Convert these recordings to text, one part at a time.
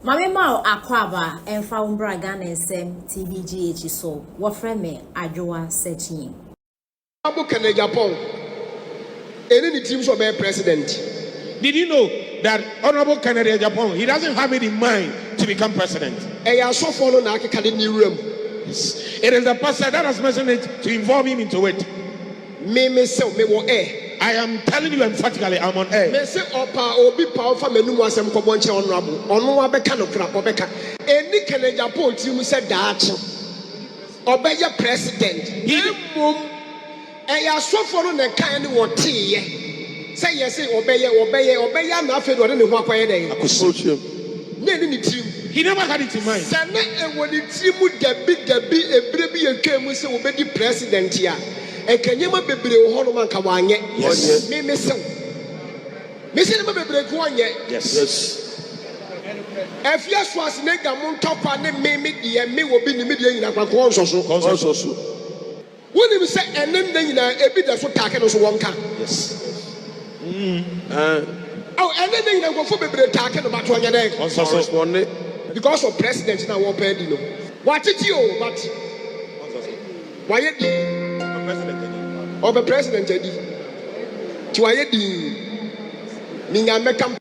Mame ma wo akwaaba ɛmfa wo mbra Ghana Nsɛm TV GH so, wɔfrɛ me Adwoa Sekyee. Abo Kennedy Agyapong ɛni ne tirim sɛ ɔbɛyɛ president. Did you know that Honorable Kennedy Agyapong, he doesn't have it in mind to become president? Ɛyɛ asɔfoɔ no na akeka de ne wura mu. It is the pastor that has mentioned it to involve him into it. Me me sɛ mewɔ air. I am telling you emphatically, I'm on air. Me se ɔpa obi pa ɔfa m'anum asɛm kɔbɔ nkyɛn Honorable ɔno abɛka no kora ɔbɛka. Ɛni Kennedy Agyapong tirim sɛ daakye ɔbɛyɛ president. Mmom ɛyɛ asɔfoɔ no na ɛkae ne wɔteeɛ sɛ yɛ sɛ ɔbɛyɛ ɔbɛyɛ ɔbɛyɛ ana afei de ɔde ne ho akɔyɛ dɛn na ɛni ne tirim. He never had it in mind. Sɛ na ɛwɔ ne tiri mu dabi dabi ebire bi yɛtwa mu sɛ wɔbɛdi president a, ɛka nneɛma bebree wɔ hɔnom anka wanyɛ. Me me sew me sɛ nneɛma bebree ko wɔnyɛ. Afia so ase ne ga mo ntɔkwa ne me me deɛ me wɔ bi ne me deɛ nyinaa kwan kɔn nsɔ so. Ɔnsɔ so. Wonim sɛ ɛne nna nyinaa ebi da so taake no so wɔnka. Aw, ɛne nna nyinaa nkurɔfoɔ bebree taake no, but wɔnyɛ dɛn? Ɔnsɔ so. Ɔresponde. Because of president na wɔpɛ di no, watete o, but wayɛ din. Ɔpɛ president adi nti wayɛ din. Minya mmɛka.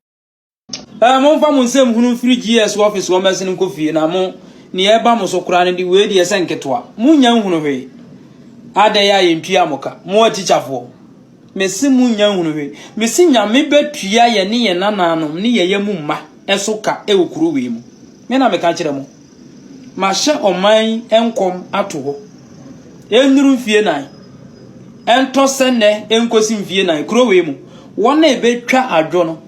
Momfa mo nsɛm hunu mfiri GS office wɔ mɛsene nkɔ fie na mo nea ɛba mo so koraa no de wei deɛ sɛ nketewa. Monnya nhunu hwee. Adɛn a yɛntua mo ka? Mo atikyafoɔ. Mese monnya nhunu hwee. Mese Nyame bɛtua yɛ ne yɛn nananom ne yɛyɛ mu mma ɛso ka ɛwɔ kuro wei mu. Me na meka kyerɛ mo. Mahyɛ ɔman nkɔm ato hɔ. Ɛnnuru mfie 4. Ɛntɔ sɛ nnɛ ɛnkɔsi mfie 4. Kuro wei mu. Wɔn a ɛbɛtwa adwo no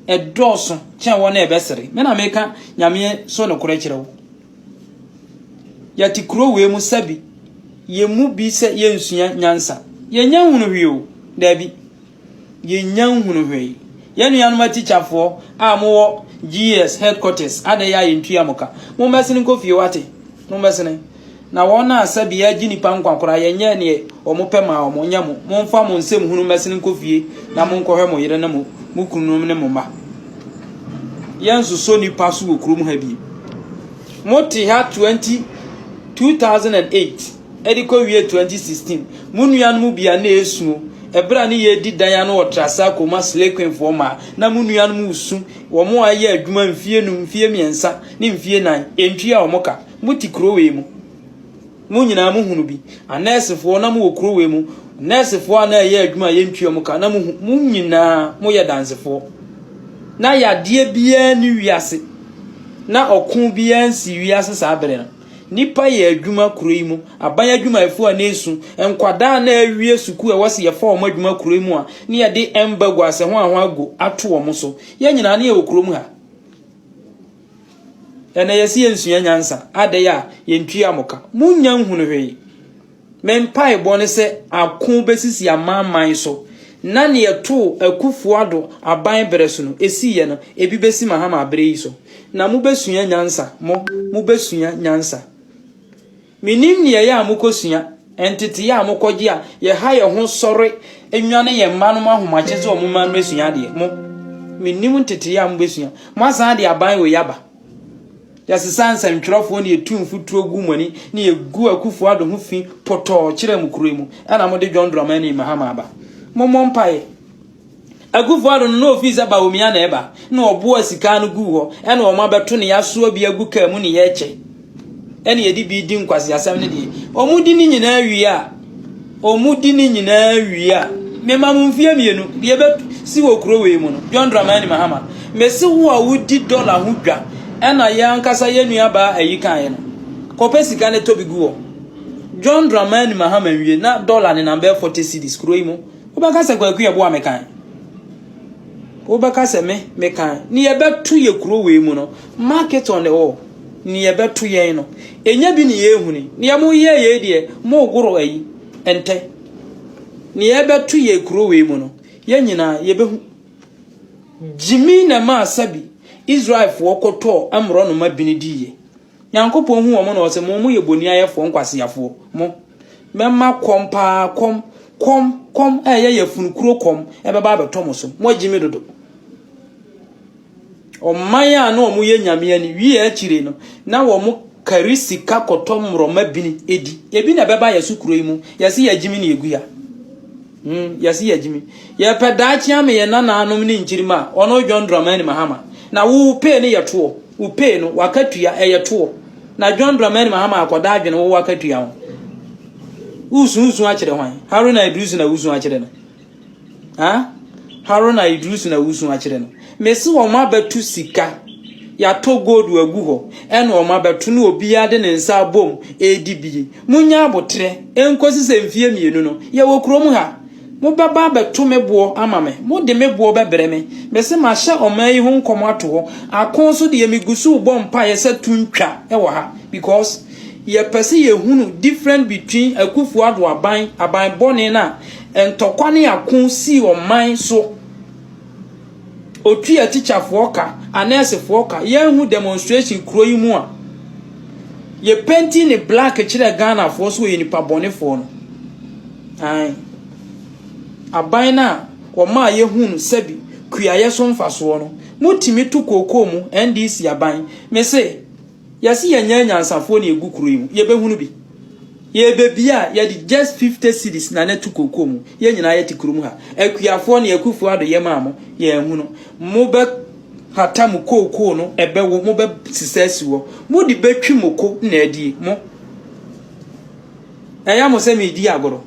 ɛdɔɔso kyɛn wɔn a ɛbɛsere. Me na meka Nyame so nokorɛ kyerɛ wo. Yɛte kuro wei mu sɛbi yɛn mu bi sɛ yɛnsua nyansa. Yɛnya nhunu hwee o. Daabi. Yɛnya nhunu hwee. Yɛn nuanom atikyafoɔ a mowɔ GS headquarters adɛn a yɛntua mo ka. Mommɛsene nkɔ fie wate. Mommɛsene. Na wɔn a sɛbi yɛagye nipa nkwa koraa yɛnyɛ neɛ wɔn pɛ maa wɔn nyɛ mo. Momfa mo nsɛm hunu mmɛsene nkɔ fie na monkɔhwɛ mo yere ne mo mo kununom ne mo mma. Yɛnsosɔ nipa so wɔ kurom ha bi. Mote ha 20 2008 ɛde kɔ wie 2016. Mo nuanom bi a na esuo ɛberɛ a ne yɛdi dan ano wɔ Trasa Koma Slay Queenfoɔ mmaa na mo nuanom resu wɔn a ɛyɛ adwuma mfie 5, mfie 3 ne mfie 4 ɛntua wɔn ka. Mote kuro wei mu. Mo nyinaa mo hunu bi. Anɛɛsefoɔ na mowɔ kuro wei mu. Nɛɛsefoɔ a na ɛyɛ adwuma a yɛntua mo ka na mo hu mo nyinaa moyɛ dansefoɔ. Na yadeɛ biara ni wiase. Na ɔko biara nsi wiase saa bere no. Nipa yɛ adwuma kuro yi mu. Aban adwumayɛfoɔ a na esu. Nkwadaa na awie sukuu a ɛwɔ sɛ yɛfa wɔn adwuma kuro yi mu a ne yɛde embargo asɛ ho ahoa agu ato wɔn so. Yɛn nyinaa ne yɛwɔ kurom ha. Ɛnɛ yɛsi yɛnsua nyansa. Adɛn a yɛntua mo ka. Monnya nhunu hwee. Me mpaebɔ ne sɛ ako bɛsisi amanaman so na neɛ ɛtoo Akufo Addo aban berɛ so no ɛsiiɛ no ebi bɛsi Mahama aberɛ yi so. Na mobɛsua nyansa. Mo, mobɛsua nyansa. Menim neɛ ɛyɛ a mokɔsua, nteteeɛ a mokɔgye a yɛha yɛn ho sɔre nwane yɛn mma nom ahomakye sɛ wɔn mma mmɛsua adeɛ. Mo, menim nteteeɛ a mobɛsua. Moasan de aban wei aba. Yɛsesa nsɛntwerɛfoɔ ne yɛtu mfuturo gu mo ani ne yɛgu Akufo Addo ho fi pɔtɔɔ kyerɛ mo kuro yi mu ɛna mode John Dramani Mahama aba. Mommɔ mpaeɛ. Akufo Addo no na ofii sɛ Bawumia na ɛba na ɔboa sika no guu hɔ ɛna wɔn abɛto ne yɛasoa bi agu kaa mu ne yɛkyɛ ɛna yɛde bi di nkwaseasɛm no deɛ wɔn di ne nyinaa wie a wɔn di ne nyinaa wie a mema mo mfie 2 deɛ ɛbɛsi wɔ kuro wei mu no John Dramani Mahama mesi wo a wodi dɔla ho dwa ɛna yɛn ankasa yɛn nua baa ayi kaeɛ no kɔpɛ sika ne tɔ bi gu hɔ John Dramani Mahama nwie na dɔla ne nam bɛyɛ 40 cedis kuro yi mu. Wobɛka sɛ Kwaku yɛ boa mekan. Wobɛka sɛ me mekan. Ne yɛbɛto yɛ kuro wei mu no, market on the wall. Ne yɛbɛto yɛn no. Ɛnya bi ne yɛhuni. Ne yɛ mo yɛ yɛ deɛ, mo goro ayi, ɛntɛ. Ne yɛbɛto yɛ kuro wei mu no, yɛn nyinaa yɛbɛhu. Gyimi na ɛmaa sɛbi Israelfoɔ kɔtɔɔ mmorɔnoma bini diiɛ. Nyankopɔn hu wɔn na ɔsɛ mo, mo yɛ boniayɛfoɔ nkwaseafoɔ, mo, mɛma kɔm paa, kɔm, kɔm, kɔm a ɛyɛ yafunu kuro kɔm ɛbɛba abɛtɔ mo so, mo agyi me dodo. Ɔman a na wɔyɛ Nyame ani wie akyire no, na wɔn kari sika kɔtɔ mmorɔma bini di. Ebi na ɛbɛba yɛ so kuro yi mu. Yɛse yɛagyimi na yɛgu ya. Hmm, yɛse yɛagyimi. Yɛpɛ daakye ama yɛn nananom ne nkyirimma a, ɔno John Dramani Mahama. Na wo pay no yɛ toɔ. Wo pay no, wakatua, ɛyɛ toɔ. Na John Dramani Mahama akɔda adwene wo wakatua ho. Wosuusu akyerɛ hwan? Haruna Iddrisu na wosu akyerɛ no. Ha? Haruna Iddrisu na wosu akyerɛ no. Mese wɔn abɛto sika. Yɛatɔ gold agu hɔ. Ɛna wɔn abɛto na obiara de ne nsa abom redi bie. Munya aboterɛ nkosi sɛ mfie mmienu no. Yɛwɔ kurom ha. Mobɛba abɛto me boɔ ama me. Mode me boɔ bɛbrɛ me. Mese mahyɛ ɔman yi ho nkɔm ato hɔ. Ako nso deɛ megu so rebɔ mpaeɛ sɛ to ntwa wɔ ha because yɛpɛ sɛ yɛhunu different between Akufo Addo aban, aban bɔne no a ntɔkwa ne ako sii ɔman so. Otua tikyafoɔ ka, anɛɛsefoɔ ka, yɛnhu demonstration kuro yi mu a yɛ painting ne black kyerɛ Ghanafoɔ so wɔyɛ nipa bɔnefoɔ no. Ae. Aban no a wɔmaa yɛhunu sɛbi kuayɛ so mfasoɔ no, motumi to kookoo mu, NDC aban. Mese, Yɛse yɛnyɛ anyansafoɔ na yɛgu kuro yi mu, yɛbɛhunu bi. Yɛbɛbie a, yɛde just 50 cedis na na tu kookoo mu. Yɛn nyinaa yɛte kurom ha. Akuafoɔ ne Akufo Addo yɛ maa mo, yɛanhunu. Mobɛ hata mo kookoo no, ɛbɛwo, mobɛ sesa asi hɔ. Mode bɛtwi moko na adie, mo. Ɛyɛ mo sɛ meredi agorɔ.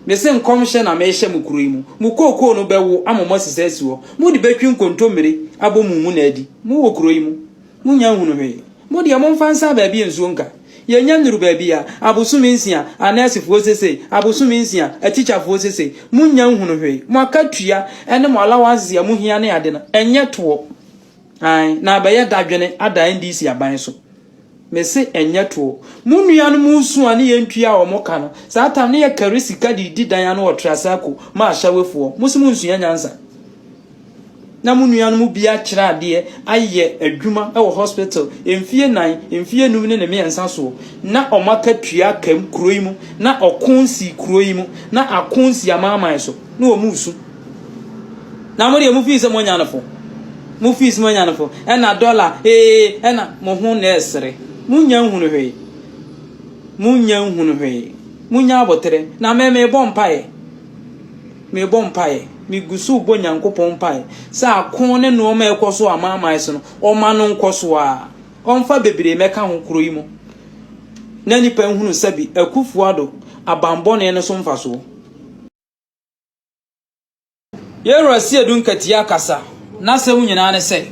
Mese nkɔmhyɛ na merehyɛ mo kuro yi mu. Mo kookoo no bɛwo ama moasesa asi hɔ. Mode bɛtwi nkontommire abɔ mo mu na adi. Mowɔ kuro yi mu. Monnya nhunu hwee. Mo deɛ momfa nsa baabi a nsuo nka. Yɛnnya nnuru baabi a, abosome nsia, anɛɛsefoɔ sesei, abosome nsia, atikyafoɔ sesei. Monnya nhunu hwee. Mo akatua ne mo allowances a mohia ne ade no, ɛnyɛ toɔ. Ae, na abɛyɛ dadwene ada NDC aban so. Mese ɛnyɛ toɔ. Mo nuanom resu a ne yɛntua wɔn ka no, saa tam no yɛkari sika de redi dan ano wɔ Trasacco ma Ashawefoɔ. Mose monsua nyansa. Na mo nuanom bi akyerɛ adeɛ ayɛ adwuma wɔ hospital mfie nan, mfie num ne ne mmiɛnsa soɔ, na wɔn akatua aka mu kuro yi mu, na ɔko nsi kuro yi mu, na ako nsi amanaman so, na wɔn resu. Na mo deɛ mo fii sɛ mo anya no fo. Mo fii sɛ mo anya no fo. Ɛna dɔla ee ɛna mo ho na ɛsere. Mo nya nhunu hwee. Mo nya nhunu hwee. Mo nya abotere. Na me mebɔ mpaeɛ. Merebɔ mpaeɛ. Megu so rebɔ Nyankopɔn mpaeɛ sɛ ako ne nnoɔma a ɛrekɔ so wɔ amanaman so no, ɔmma no nkɔ so ara. Ɔmfa bebree mmɛka ho kuro yi mu na nnipa nhunu sɛbi Akufo Addo abanbɔne no so mfasoɔ. Yɛn Wura Siedu Nkatia kasa, n'asɛm nyinaa ne sɛ,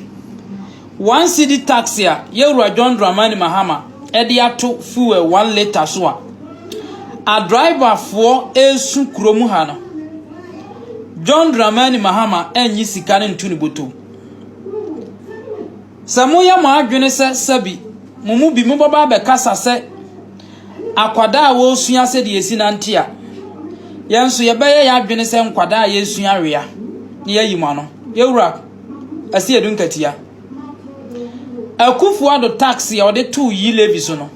One cedi tax a Yɛwura John Dramani Mahama de ato fuel one litre so a adriverfoɔ resu kurom ha no, John Dramani Mahama anyi sika no nto ne bɔtɔ mu. Sɛ moyɛ mo adwene sɛ sɛbi mo mu bi mobɛba abɛkasa sɛ akwadaa a wɔresua sɛdeɛ yɛsi nante a, yɛn nso yɛbɛyɛ yɛn adwene sɛ nkwadaa a yɛresua awea na yɛayi mo ano. Yɛwura Asiedu Nkatia. Akufo Addo tax a ɔde too Yi Levy so no.